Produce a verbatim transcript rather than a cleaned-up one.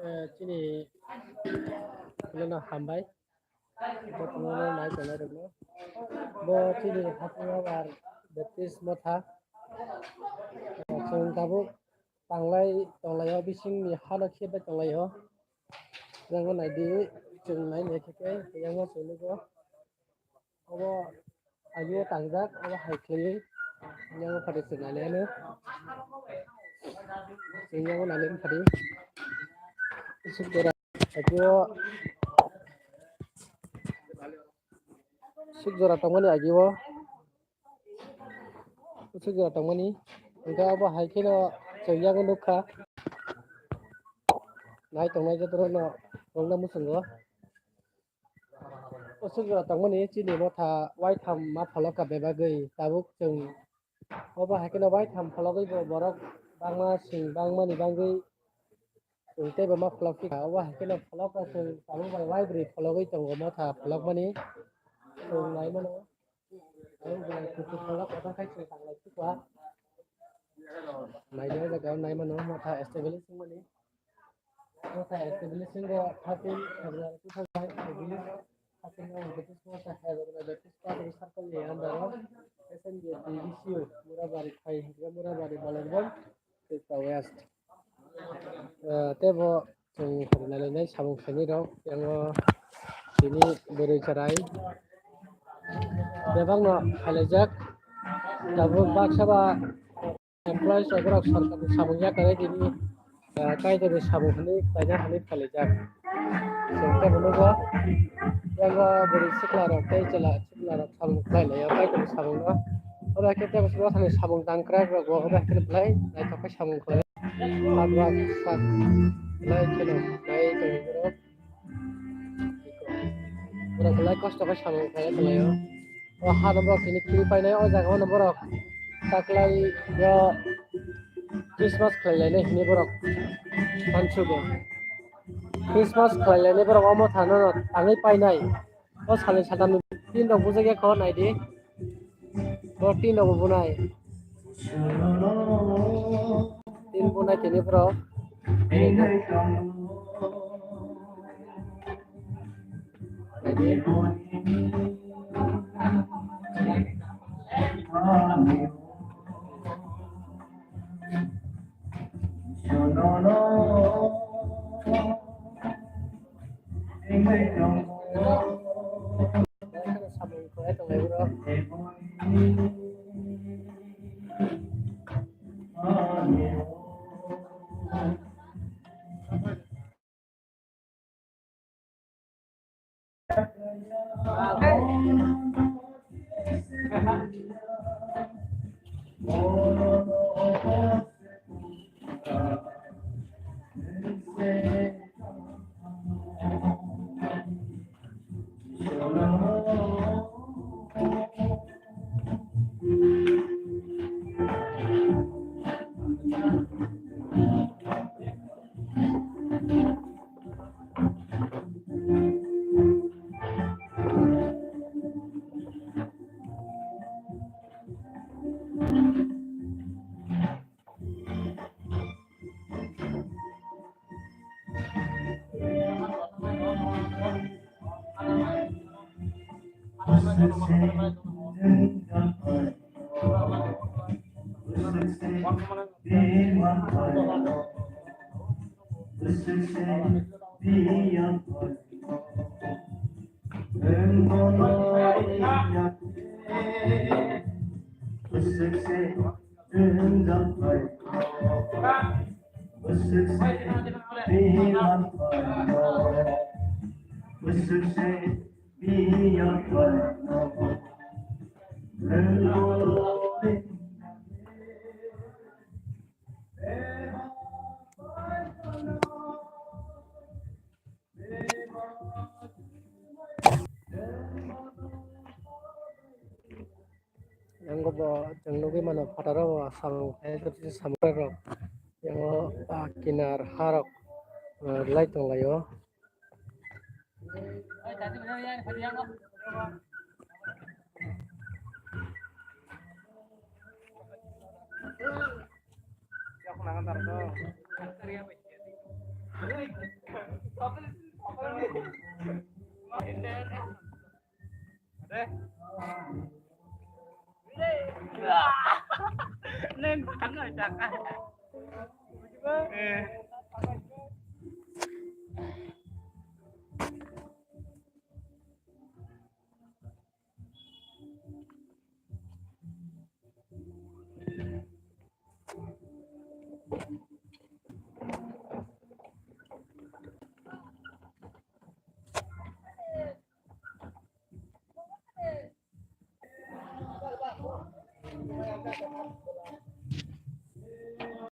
Eh, chini, no, hambai. Bo tongmani nai tongnai rokno. Bo chini Hathawar Baptist Motha. Chwng tabuk tanglai tonglaio, bisingni hano khe bai tonglaio. Yang naidi, chwng nai nai khe khe, yang chwng nugo. Obo agio tangjak, obo hai khlaiwi, yang phatwi chwng nai nai ano. Chwng yang nai nai phatwi. Isuk dora. Agio suk jora tongmani agio. Suk jora tongmani. Hingke abo hai kheno chwng yago nukha. Nai tongnai jotono nokna muchungo. Suk jora tongmani chini motha waitham ma pholok ka bebagwi tabuk chwng. Obo hai kheno waitham phologwi bo borok bangma sing bangmani bangwi chwng teibo ma pholok phikha. Obo hai kheno pholok rok chwng tabuk bai waibrwi phologwi tongo motha pholokmani. Chwng nai mano. Ang belai kuchuk pholok kotor khai chwng tanglai phikha. Nai jora jaga nai mano motha establish wngmani. Motha establish wngkha thirteen February two thousand five establish. Thirteen Baptist Motha Hebrew Baptist Party Circle ni under o S N B T V C U Murabari Thai hingkhe Murabari Balargam Tripura West. Eh, tei bo chwng nailai nai samung khlainai rok yango tini bwrwi chwrai bebakno khailaijak. Tabuk baksa ba employees rok borok sorkarni samung yakarwi tini, eh, Kaitorni samung hwnwi khlaina hwnwi khailaijak. Chwng teibo nugo yango bwrwi sikla rok tei chwla sikla rok samung khlai laio Kaitorni samungno. Oro khe teibo bwsani samung tangkrak rok bo oro khe belai naithok khe samung khlai. Hard work sak belai kheno nai tongwi borok. Borok belai kosto khe samung khlai tonglaio. O hano borok tini khibi painai o jaga o borok taklai o Christmas khlai lainai hinwi borok mansugo. Christmas khlai lainai borok omo thano tangwi painai. O salni satamni tin rok bujak ya kho naidi. Bo tin rok bo bunai. Tin bunai tini borok. Naidi. Yang bo chwng nugwi mano phataro bo samung khe samung rok yang o kinar harok lai tong lai o.